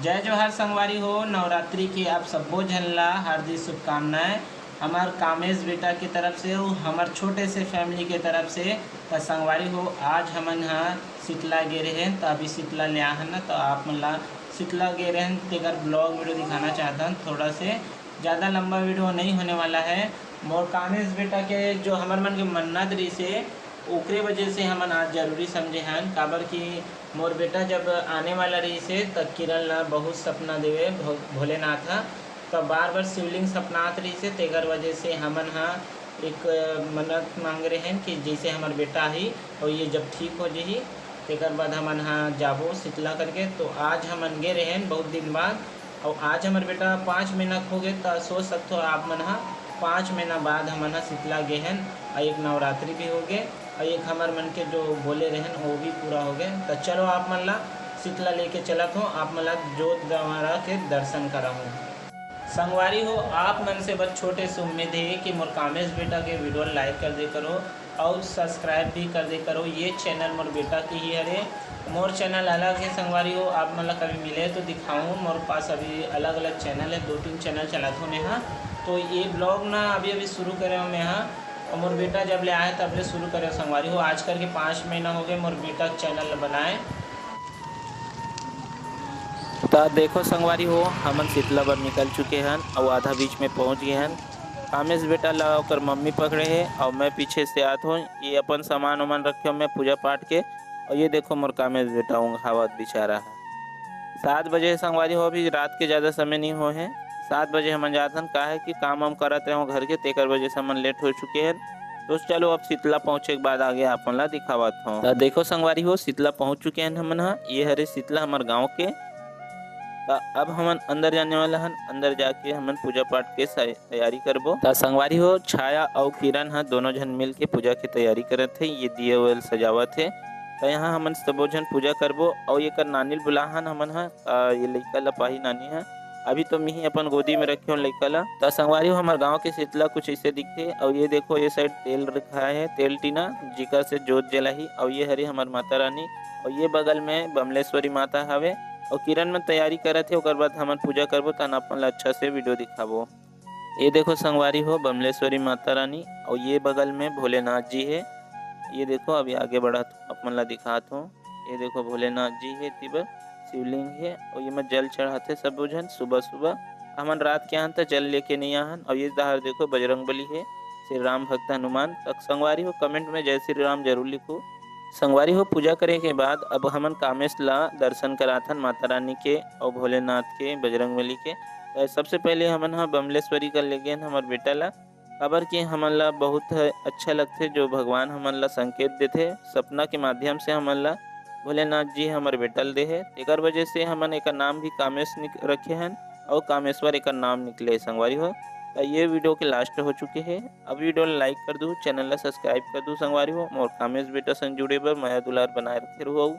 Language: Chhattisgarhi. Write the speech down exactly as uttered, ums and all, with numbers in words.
जय जोहार संगवारी हो, नवरात्रि के आप सब्बो झन ला हार्दिक शुभकामनाएं हमर कामेश बेटा के तरफ से अउ हमर छोटे से family के तरफ से। त संगवारी हो, आज हमन ह शीतला गे रहेन, त अभी शीतला ले आहन न, त आप मन ला शीतला गे रहेन तेकर vlog video दिखाना चाहतन। थोड़ा से ज़्यादा लंबा video नहीं होने वाला है। मोर कामेश बेटा के जो हमर मन के मन्नत रहिसे, ओकरे वजह से हमन आज जरूरी समझे हन, काबर कि मोर बेटा जब आने वाला रहिसे, त किरण ला बहुत सपना देवे भो-, भोलेनाथ ह। त बार बार शिवलिंग सपनात रहिसे, तेकर वजह से हमन ह एक मन्नत मांग रहेन कि जैसे हमर बेटा ही और ये जब ठीक हो जही, तेकर बाद हमन ह जाबो शीतला करके। तो आज हमन गे रहेन बहुत दिन बाद, और आज हमर बेटा पाँच महीना के हो गए, त सोच सकथो आप मन ह पाँच महीना बाद हमन ह शीतला गे हन, और एक नवरात्रि भी हो गए, और एक हमर मन के जो बोले रहेन वो भी पूरा हो गए। त चलो आप मन ला शीतला लेके चलत हो, आप मन ला जोत जवारा के दर्शन कराहूँ। संगवारी हो, आप मन से बस छोटे से उम्मीद है कि मोर कामेश बेटा के video like कर दे करो और subscribe भी कर दे करो। ये channel मोर बेटा के ही हरे, मोर channel अलग है संगवारी हो। आप मन ला कभी मिले तो दिखाऊँ, मोर पास अभी अलग अलग channel है, दो तीन channel चलात हो मैं हा। तो ये vlog ना अभी अभी शुरू करे हो मैं हा, और मोर बेटा जब ले आए तब ले शुरू करे हो संगवारी हो। आज करके पाँच महीना हो गए मोर बेटा channel बनाए। त देखो संगवारी हो, हमन शीतला बर निकल चुके हन अउ आधा बीच में पहुंच गए हन। कामेश बेटा ला ओकर मम्मी पकड़े हे अउ मैं पीछे से आत हों। ये अपन सामान वामान रखे हों मैं पूजा पाठ के। अउ ये देखो मोर कामेश बेटा ऊंघावत बेचारा है। सात बजे संगवारी हो, अभी रात के ज़्यादा समय नहीं हो है। सात बजे हमन जात हन, काहे कि काम वाम करत रहे घर के, तेकर वजह से हमन लेट हो चुके हैं। तो चलो अब शीतला पहुँचे के बाद आगे आप मन ला दिखावत हूँ। त देखो संगवारी हो, शीतला पहुँच चुके हैं हमन ह। ये हरे शीतला हमर गाँव के। त अब हमन अंदर जाने वाला हन, अंदर जाके हमन पूजा पाठ के सा-, तैयारी करबो। त संगवारी हो, छाया अउ किरण ह दोनों झन मिल के पूजा के तैयारी करत हे। ये दिया उया ल सजावत हे। त यहाँ हमन सबो झन पूजा करबो अउ एकर नानी ल बुलाहन हमन ह। अ, ये लइका ल पाही नानी ह। अभी तो मिही अपन गोदी में रखे हो लइका ल। त संगवारी हो, हमर गाँव के शीतला कुछ ऐसे दिखथे। अउ ये देखो, ये side तेल रखाए हे, तेल टीना, जिकर से जोत जलाही। अउ ये हरे हमर माता रानी। अउ ये बगल में बमलेश्वरी माता हवे। अउ किरण मन तैयारी करत हे, ओकर बाद हमन पूजा करबो, तहन अपन ला अच्छा से video दिखाबो। ये देखो संगवारी हो, बमलेश्वरी माता रानी, अउ ये बगल में भोलेनाथ जी हे। ये देखो, अभी आगे बढ़त आप मन ला दिखात हो। ये देखो भोलेनाथ जी हे, तिबर शिवलिंग हे, अउ ये में जल चढ़ाथे सबो झन सुबह सुबह। हमन रात के आहन त जल लेके नहीं आहन। अउ ये डहार देखो बजरंग बली हे, श्री राम भक्त हनुमान। त संगवारी हो, comment में जय श्री राम जरूर लिखो। संगवारी हो, पूजा करे के बाद अब हमन कामेश ला दर्शन कराथन माता रानी के अउ भोलेनाथ के, बजरंग बली के। त सबसे पहले हमन ह बमलेश्वरी कर ले गेन हमर बेटा ला, काबर कि हमन ला बहुत ह-, अच्छा लगथे जो भगवान हमन ला संकेत देथे सपना के माध्यम से हमन ला। भोलेनाथ जी हमर बेटा ल दे हे, तेकर वजह से हमन एकर नाम भी कामेश निक-, रखे हन अउ कामेश्वर एकर नाम निकले हे संगवारी हो। त ये video के last हो चुके हे। अब video ला like कर दू, channel ला subscribe कर दू संगवारी हो। मोर कामेश बेटा संग जुड़े बर मया दुलार बनाए रखे रहू।